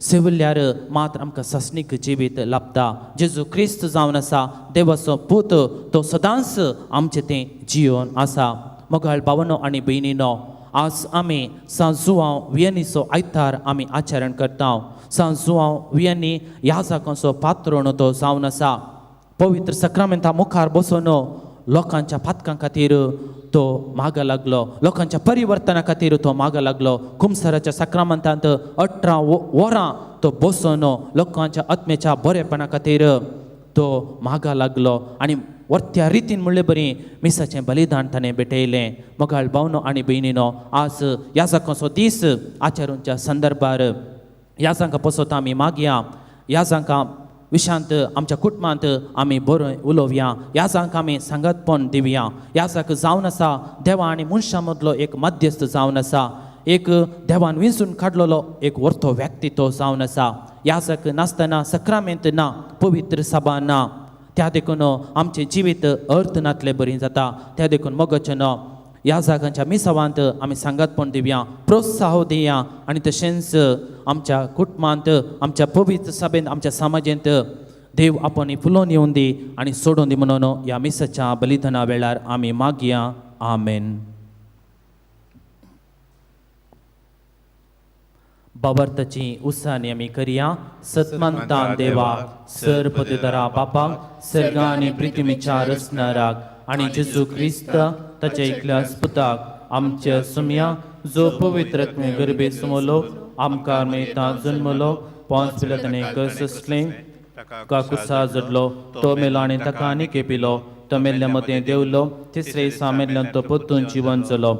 सेवल्यार मात्र आमकां सासणीक जिवीत लाभता. जेजू क्रिस्त जावन आसा देवाचो पूत, तो सदांच आमचें तें जिवन आसा. मोगाळ भावनो आनी भयणीनो, आज आमी सांव जुवांव वियनीचो आयतार आमी आचरण करता. सांव जुवांव वियनी ह्या पात्रोण तो जावन आसा. पवित्र सक्रामेंता मुखार बसून लोकांच्या पातकां खातीर तो मागा लागलो, लोकांच्या परिवर्तना खातीर तो मागा लागलो. कुमसराच्या सक्रामंतांत 18 वरां तो बसून लोकांच्या आत्म्याच्या बरेपणा खातीर तो मागा लागलो आनी वर्त्या रितीन म्हणले बरी मिसाचें बलिदान ताणें भेटयलें. मोगाळ भावनो आनी भयणीनो, आज ह्या जाकांचो दीस आचारूंच्या संदर्भार ह्या जांकां पसत आमी मागया, ह्या जांकां विशांत आमच्या कुटुंबांत आमी बरो उलोवया, ह्या जांकां आमी सांगतपण दिवया. ह्या जाक जावन आसा देवा आनी मनशां मदलो एक मध्यस्थ जावन आसा, एक देवान विंचून काडलेलो एक वर्तो व्यक्ती तो जावन आसा. ह्या जाक नासतना सक्रामेंत ना, पवित्र सभा ना, त्या देखून आमचें जिवीत अर्थ नातले बरी जाता. त्या देखून मोगाचें न्हू ह्या जागांच्या मिसावांत आमी सांगातपण दिवया, प्रोत्साह दिवया आनी तशेंच आमच्या कुटुंबांत, आमच्या पवित्र सभेंत, आमच्या समाजेंत देव आपण फुलोवन येवन दी आनी सोडून दी म्हणून ह्या मिसाच्या बलिदाना वेळार आमी मागया. आमेन. बाबर्ताची उसानी आमी करया. सतमंतान देवा सर पदधरा बापाक, सर्गा आनी पृथ्वीच्या रचणाराक आनी जेजू क्रिस्त ताच्या एकल्या पुताक आमच्या सुमया, जो पवित्र गर्भे सुमलो, आमकां मेळटा जन्मलो, पोंस पिलाताणें कसलें काकुसा जडलो, तो मेलो आनी ताका आनी केपिलो, तो मेल्ल्या मदें देवलो, तिसरे दिसा मेल्ल्यान तो परतून जिवन जालो,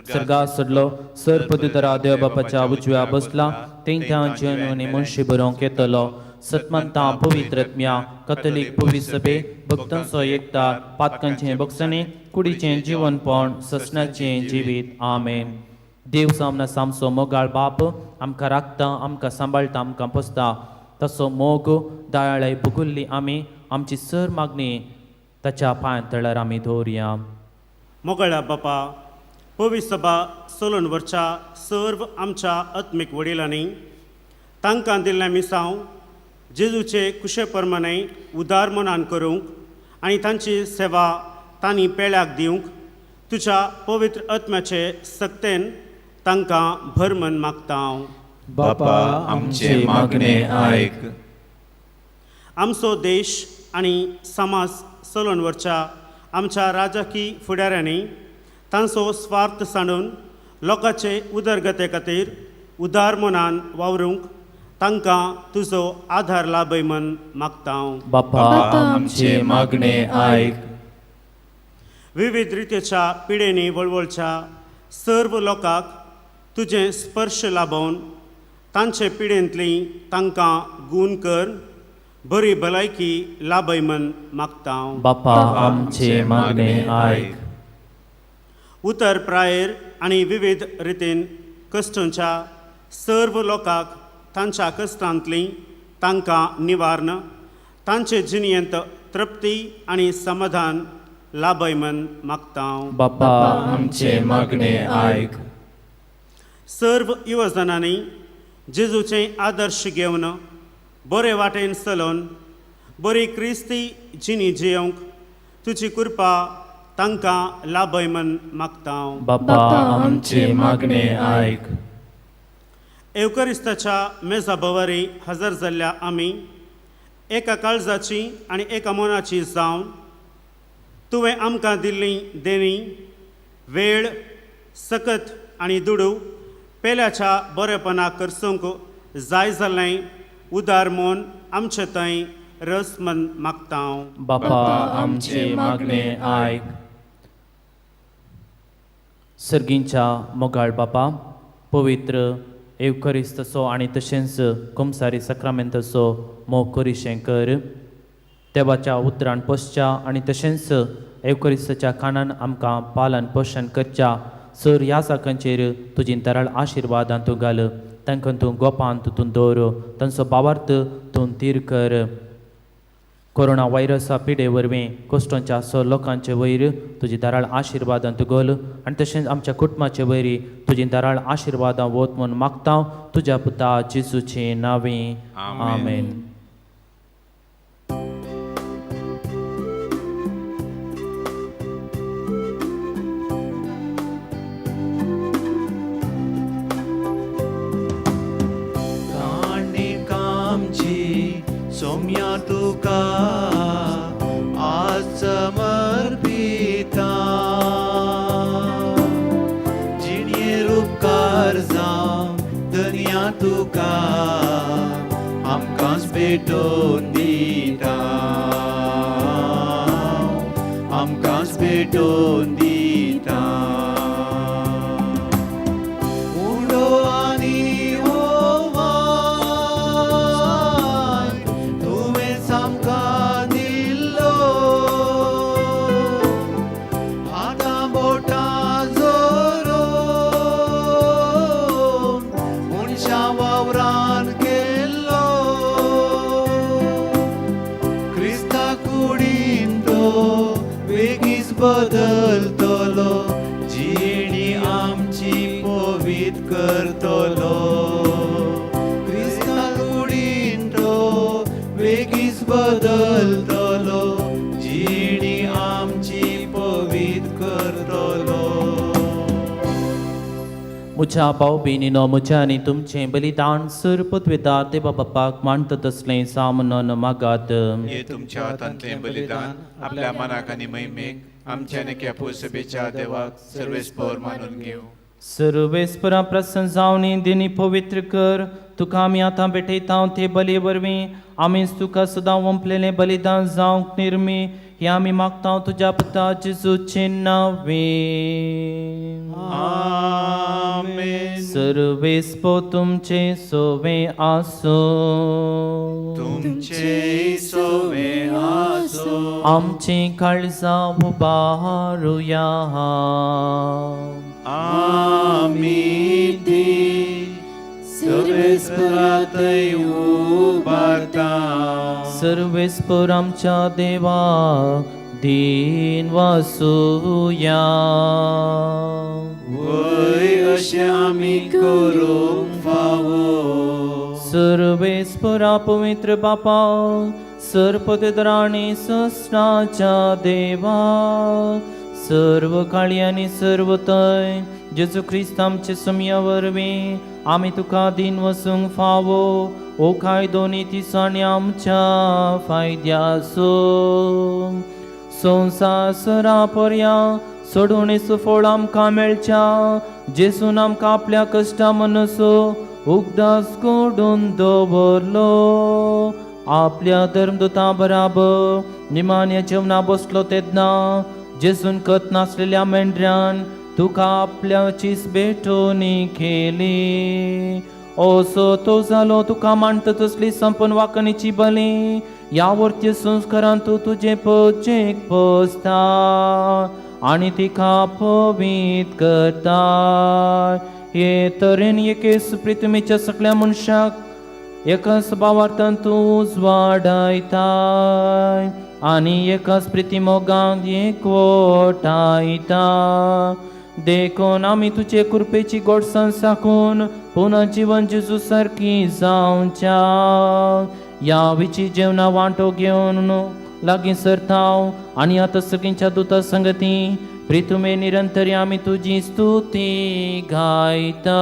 सर्गा सोडलो, सर पदुतरा देव बापाच्या उजव्या बसला, तेंकां जिवन आनी मनशी बरोवंक येतलो. सतमंता पवित्रत्म्या कथोलीक पवित्र सभे, भक्तांचो एकता, पातकांचें बक्षणें, कुडीचें जिवनपण, ससनाचें जिवीत. आमेन. देव सामना सामसो मोगाळ बाप आमकां राखता, आमकां सांबाळटा, आमकां पोसता. तसो मोग दयाळाय भुगुल्ली आमी आमची सर मागणी ताच्या पांयां तळार आमी दवरुया. मोगळ्या बापा, पवित्र सभा चलोवन व्हरच्या सर्व आमच्या आत्मीक वडिलांनी तांकां दिल्लें मिसांव जेजूचे कुशे प्रमाणे उदार मनान करूंक आनी तांची सेवा तांणी पेल्याक दिवंक तुज्या पवित्र आत्म्याचे सक्तेन तांकां भरमन मागता हांव. बापा आमचे मागणे आयक. आमचो देश आनी समाज चलोवन व्हरच्या आमच्या राजकी फुडाऱ्यांनी तांचो स्वार्थ सांडून लोकांचे उदरगते खातीर उदार मनान वावरूंक तांकां तुजो आधार लाभय म्हण मागता हांव. बापा आमचे मागणे आयक. विविध रितीच्या पिडेनी वळवळच्या सर्व लोकांक तुजें स्पर्श लाभोवन तांचे पिडेंतली तांकां गूण कर बरी भलायकी लाभय म्हण मागता हांव. बापा आमचे मागणे आयक. उतर प्रायेर आनी विविध रितीन कश्टांच्या सर्व लोकांक तांच्या कश्टांतली तांकां निवारण तांचे जिणेंत तृप्ती आनी समाधान लाभय म्हण मागता हांव. बापा आमचे मागणे आयक. सर्व युवजनांनी जेजूचे आदर्श घेवन बरे वाटेन चलोवन बरी क्रिस्ती जिणी जियोवंक तुजी कृपा तांकां लाभय म्हण मागता हांव. बापा आमचे मागणे आयक. एवकरिस्ताच्या मेजा भोंवरी हजर जाल्ल्या आमी एका काळजाची आनी एका मनाची जावन तुवें आमकां दिल्ली देणी वेळ सकत आनी दुडू पेल्याच्या बरेपणाक करसूंक जाय जाल्लें उदार म्हूण आमचे थंय रस म्हण मागता हांव. बापा आमचे मागणे आयक. सर्गींच्या मोगाळ बापा, पवित्र एवकरिस्तचो आनी तशेंच कुमसारी सक्रामेंताचो मोग करिशें कर. देवाच्या उतरान पोसच्या आनी तशेंच एवकरिस्ताच्या खाणान आमकां पालन पोशण करच्या सर ह्या साकांचेर तुजी दराळ आशिर्वादां तूं घाल. तांकां तूं गोपांत तूं दवर, तांचो बावार्थ तूं तीर कर. कोरोना व्हायरसा पिडे वरवीं कश्टांच्या सो लोकांचे वयर तुजी दराळ आशिर्वादां तूं घाल आनी तशेंच आमच्या कुटुंबाचे वयर तुजी दराळ आशिर्वादां वत म्हूण मागता तुज्या पुता जेजूचे नांवी. आमेन. सोम्या तुका आज समर्पिता, जिणेर उपकार जावं धनया तुका आमकांच भेटोवन दिता, आमकांच भेटोवन दिता. उडो आनी बदलतलो जिणी आमची पवित्र करतलो, क्रिस्ता कुडीन तो वेगीच बदलतलो जिणी आमची पवित्र करतलो. म्हज्या भाव भयणीनो, म्हज्या आनी तुमचें बलिदान सर पदवेदार देवा बापाक मानता तसलें सामनन मागात. हे तुमच्या हातांतलें बलिदान आपल्या मनाक आनी महिमेक आमच्या नेक्या सभेच्या देवाक सर्वेस्पर मानून घेवं. सर्वेस्परा प्रसन्न जावन दिनी पवित्र कर. तुका आमी आतां भेटयता ते बली वरवीं आमीच तुका सदां वंपलेलें बलिदान जावंक निर्मी हें आमी मागता तुज्या पुता जेजूचे नांवे. आमेन. सर्वेस्पर तुमचे सोवे आसूं. तुमचे सोवे आसूं. आमची काळजां उबारुया. आमी ती सर्वेस्परातय उबारता. सर्वेस्पर आमच्या देवा दीन वासुया. वय अशें आमी करूंक फावो. सर्वेस्परा पवित्र बापा सर्पतेदराणी सस्नाच्या देवा सर्व काळी आनी सर्व तय जेजू क्रिस्त आमचे सुमया वरवीं आमी तुका दीन वसूंक फावो ओ कायदो नितीसाणी आमच्या फायद्याचो संवसार पर्या सोडवणेचो फळ आमकां मेळच्या जेसून आमकां आपल्या कश्टा मनसो उगडास कोडून दवरलो आपल्या धर्मदुता बराबर निमान्या जेवणा बसलो तेन्ना जेसून कत नासलेल्या मेंढऱ्यान तुका आपल्या चीज भेटोनी केली असो तो जालो तुका मांडटा तसली संपन वाकणीची बली ह्या वर्ती संस्कारान तूं तुजे पजेक पोसता आनी तिका पवीत करता. हे तरेन एके सुप्रितमेच्या सगळ्या मनशाक एकाच भावार्थान तूं उजवाडायताय आनी एकाच प्रिती मोगांत एकवटायता. देखून आमी तुजे कृपेची गोडसाण साकून पुनः जिवन जेजू सारकी जावच्या ह्या विची जेवणा वांटो घेवन लागीं सरताव आनी आतां सगळींच्या दुता संगती प्रितुमे निरंतर आमी तुजी स्तुती गायता.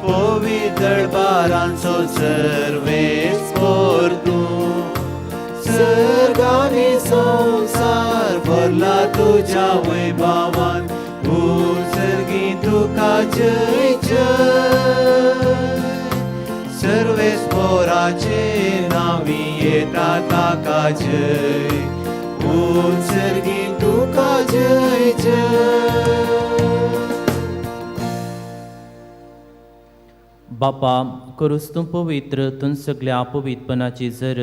पवित्र बारांचो सर्वेस्पर तूं, सर्गानी संवसार भरला तुज्या वैभवान, उत्सर्गी तुका जय जय. सर्वेस्पराचे नांवी येता ताका जय, उत्सर्गी तुका जय जय. बापा करूस तूं पवित्र तूं सगल्या पवित्रपणाची जर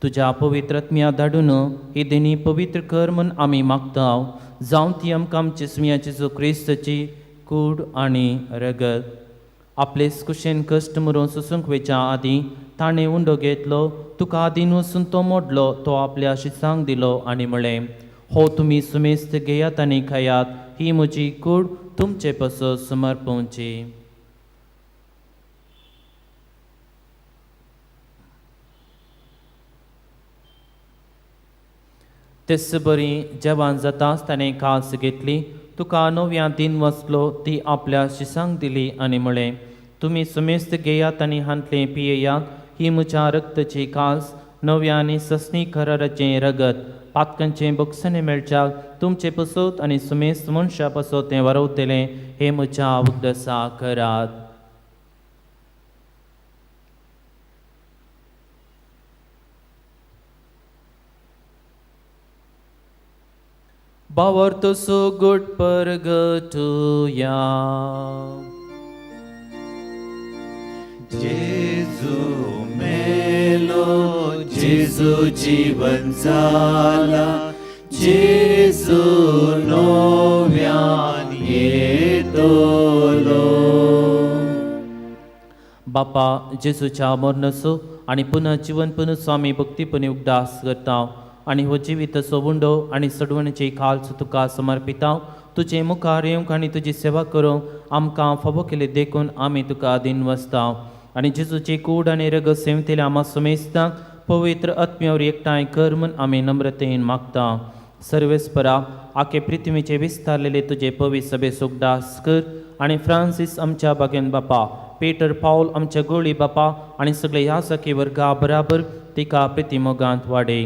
तुज्या पवित्र आत्म्या धाडून ही देणी पवित्र कर म्हूण आमी मागता. जावं ती आमकां आमचे सुमयाची जो क्रिस्ताची कूड आनी रगत. आपले कुशेन कश्ट मरोवन सोसूंक वेच्या आदीं ताणें उंडो घेतलो, तुका आदीन वचून तो मोडलो, तो आपल्या शिसांक दिलो आनी म्हळें, हो तुमी सुमेस्त घेयात आनी खायात, ही म्हजी कूड तुमचे पासत समर्पवची. तेच बरी जेवण जाताच ताणें कास घेतली, तुका नव्या दिन वसलो, ती आपल्या शिसांक दिली आनी म्हळें, तुमी सुमेस्त घेयात आनी हांतलें पियेयात, ही म्हज्या रक्ताची कास नव्या आनी ससनी कराराचें रगत, पातकांचें बक्षणें मेळच्याक तुमचे पसत आनी सुमेस्त मनशा पसत तें वरवतलें, हें म्हज्या उगडसा करात. बावर तसो गोड परगटुया. जेजू मेलो, जेजू जीवन जाला, जेजू नव्यान येतलो. बापा जेजूच्या मरणाचो आनी पुनः जिवन पुनचो आमी भक्तीपणी उगडास करता आनी हो जिविताचो उंडो आनी सडवणेची खालच तुका समर्पिता. तुजे मुखार येवंक आनी तुजी सेवा करूंक आमकां फावो केली देखून आमी तुका अधीन वसता आनी जेजूची कूड आनी रगत सेवतल्या आमा समेस्तांक पवित्र आत्म्यावर एकठांय कर म्हूण आमी नम्रतेन मागता. सर्वेस्परा आखे पृथ्वीचे विस्तारलेले तुजे पवित्र सभेचो उगडास कर आनी फ्रांसीस आमच्या बागेन बापा, पीटर पावल आमच्या गोळी बापा आनी सगळे ह्या सखी वर्गा बराबर तिका प्रितीमोगांत वाडे.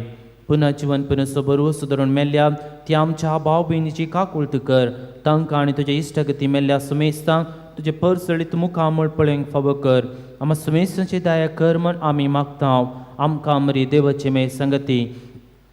पुनः जिवन पुनः बरो सुदरून मेल्ल्या ती आमच्या भाव भयणीची काकुळट कर, तांकां आनी तुज्या इश्टागती मेल्ल्या सुमेस्तांक तुजे परसळीत मुखामळ पळोवंक फावो कर. आमा सुमेस्तांची दया कर म्हूण आमी मागता. आमकां मरी देवाची मे संगती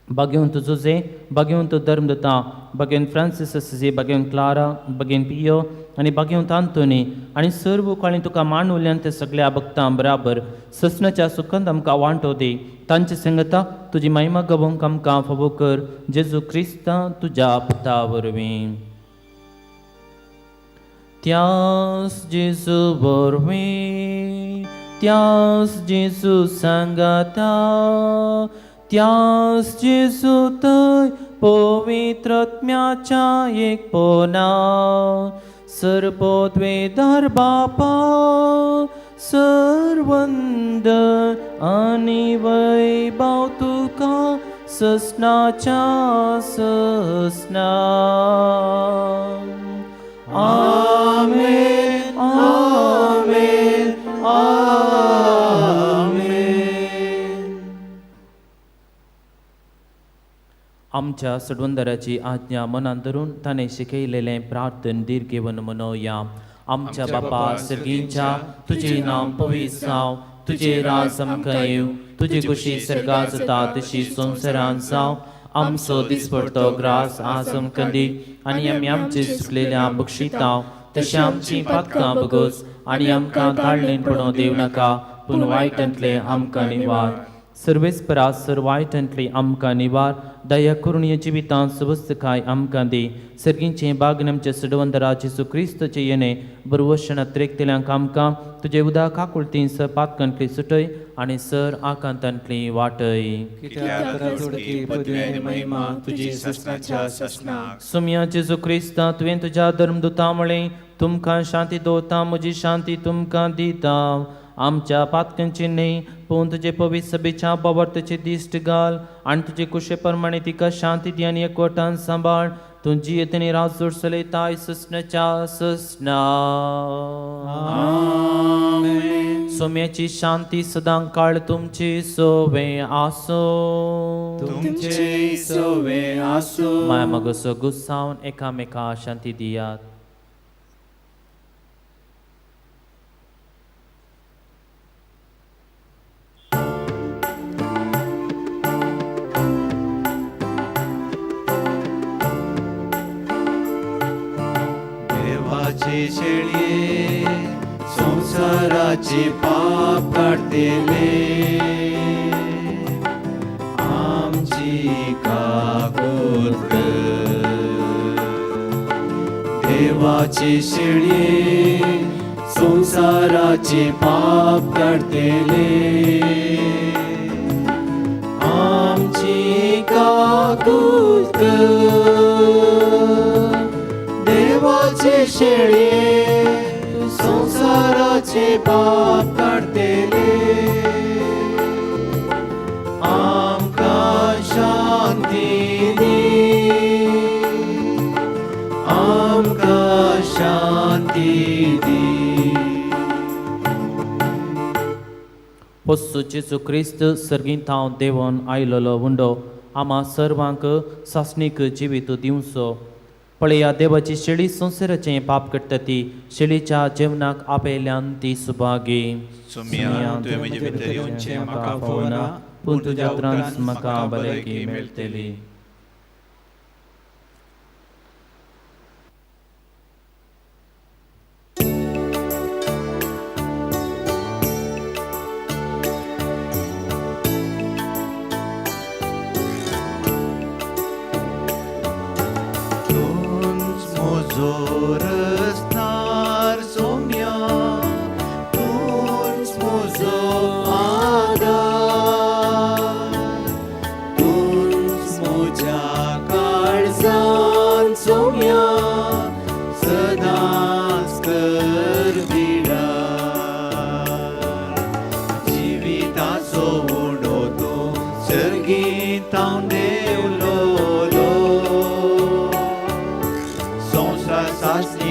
भाग्यवंत जुजे, भाग्यवंत धर्मदत्ता, भाग्यवंत फ्रांसीस असिसी, भाग्यवंत क्लारा, भाग्यवंत पियो आनी भाग्यवंत आंतोनी आनी सर्व काळी तुका मानवल्यान ते सगळ्या भक्तां बराबर ससनाच्या सुखंद आमकां वांटो दी. तांचे संगता तुजी महिमा गवोवंक आमकां फावो कर, जेजू क्रिस्ता तुज्या पुता वरवीं. त्यास जेजू वरवीं, त्यास जेजू सांगाता, त्यास जेजू थंय पवित्रत्म्याच्या एकपणा सर्वोद्वेदार बापा सर्वंदन आनी वैभव तुका ससनाच्या ससना. आमेन आमेन आमेन. आमच्या सडवंदराची आज्ञा मनान धरून ताणें शिकयलेलें प्रार्थन दीर्घ घेवन मनोया. आमच्या बापा सर्गींच्या, तुजें नांव पवित्र जावं, तुजें राज आमकां येवं, तुजी खुशी सर्गात जाता तशी संवसारांत जावं. आमचो दिसपडतो ग्रास आज आमकां दी आनी आमी आमचे चुकलेल्या बक्षितां तशें आमची पातकां बगोस आनी आमकां धाडलें पडोवं देव नाका, पूण वायटांतलें आमकां निवार. सर्वेस्परा सर वायटांतली आमकां निवार. दया करून ह्या जिवितांत सुबस्तकाय आमकां दी. सर्गींचें बागन आमच्या सडवंदरा जेजू क्रिस्तचें येणें बरवशणात त्रेकतेल्यांक आमकां तुजे उदक काकुळती सर पातकांतली सुटय आनी सर आकांतांतली वाटय. सुमया जेजू क्रिस्ता, तुवें तुज्या धर्मदुता म्हळें, तुमकां शांती दवरता, म्हजी शांती तुमकां दिता. आमच्या पातकांची न्हय पूण तुजे पवित्र सभेच्या बाबर्तची दिश्ट घाल आनी तुजे कुशे प्रमाणे तिका शांती दी आनी एकवटान सांबाळ. तूं जियेत आनी राज जोड चलयताय ससनाच्या ससना. सोम्याची शांती सदां काळ तुमची सोवे आसूं. तुमचे सोवे आसूं. माया मगसो गुस्सावन एकामेका शांती दियात. देवाचे शेळये संवसाराचे पाप काडटले, आमची काकूत कर. देवाचे शेळये संवसाराचे पाप काडटले, आमची काकूत कर. देवाचे शेळये संवसाराचे पाप काडटले, आमकां शांती दी, आमकां शांती दी. पस्सू जेजू क्रिस्त सर्गींत हांव देवोन आयलेलो उंडो आमा सर्वांक सासणीक जिवीत दिवचो. पळया देवाची शेळी संवसाराचें पाप करता ती शेळीच्या जेवणाक आपयल्यान ती सुभागी. सोम्या, तुवें म्हजे भितर येवचें म्हाका फावना, पूण तुज्या उपरांत म्हाका भलायकी मेळटली. संसार सासणी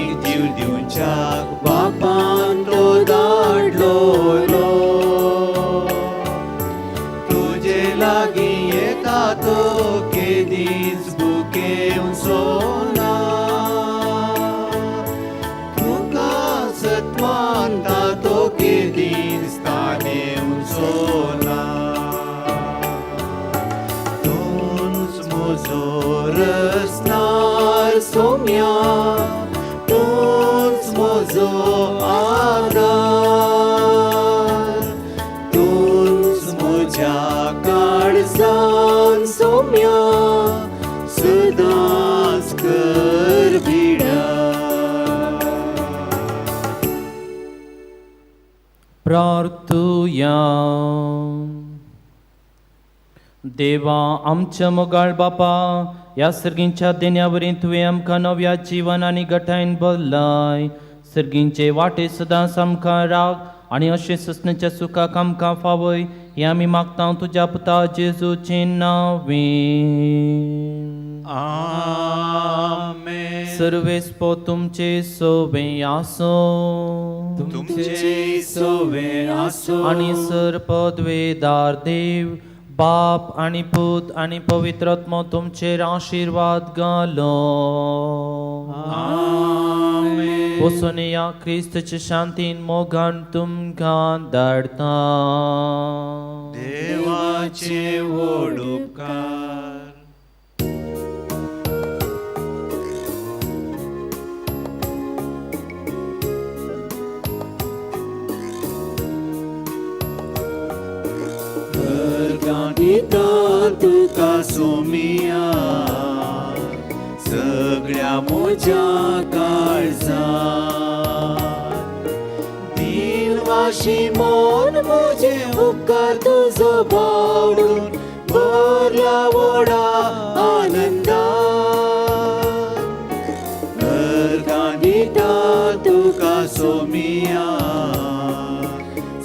रसनार सोम्या तूंच म्हजो आदार तूंच म्हज्या काळजान सोम्या सदांच कर बिडा. प्रार्थुया. देवा आमच्या मोगाळ बापा, ह्या सर्गींच्या देण्यावरी तुवें आमकां नव्या जिवन आनी गटायन बदलाय. सर्गींचे वाटे सदांच आमकां राख आनी अशें ससण्याच्या सुखाक आमकां फावय हें आमी मागता तुज्या पुता जेजूचे नांवें. आमेन. सर्वेस्पो तुमचे सोबे आसो तुमचे सोवे आसो. आनी सर पदवेदार देव बाप आनी पूत आनी पवित्र आत्मो तुमचेर आशिर्वाद घालो. आमेन. वचून या क्रिस्तचे शांतीन मोगान तुमकां धाडटा. देवाचे व्हड उपकार. दिता तुका सोमिया सगळ्या म्हज्या काळजान दिनवाशी मन म्हजें उपकार तुजो बावडून भरला व्हडा आनंदान. अर्गां दिता तुका सोमिया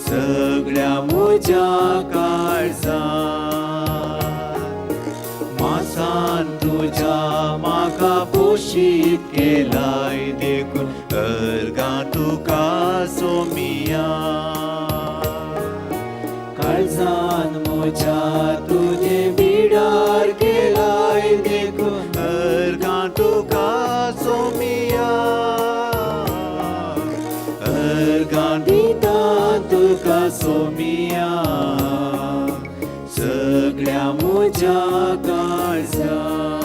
सगळ्या म्हज्या काळजान मासान तुज्या म्हाका पोशीत केलाय देखून अर्गां तुका सोमिया. काळजान म्हज्या तुजें बिडार केलाय देखून अर्गां तुका सोमिया. अर्गां दिता तुका सोमिया सगळ्या म्हज्या काळजान.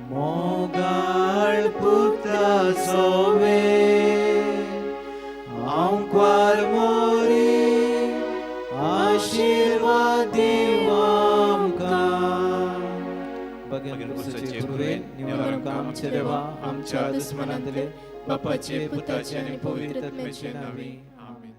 मोगाळ पुता सोवे आंकवार मोरी आशिर्वाद दिव आमकां. बगेन पुसाचे कृपेन निवारण आमचे देवा आमच्या दुस्मनांतले बापाचे पुताचे आनी पवित्र आत्म्याचे नांवी. आमेन.